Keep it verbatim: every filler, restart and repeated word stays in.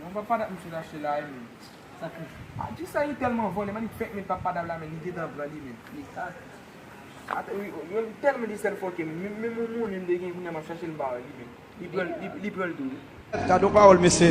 Yon papa dat misye t achte la, men. Sa k rive? Atis sa li tèlman vòlè, men li fèk met papa dat la, men li gentan pran li, men. Li ka. Ate, wi, yo tèlman li sèl fòkè, men, men yon moun menm te gen kounye a m ap chache l m pa wè li, men. Li pran, li, li pran l tou, wi. Gade yon pawòl, mesye.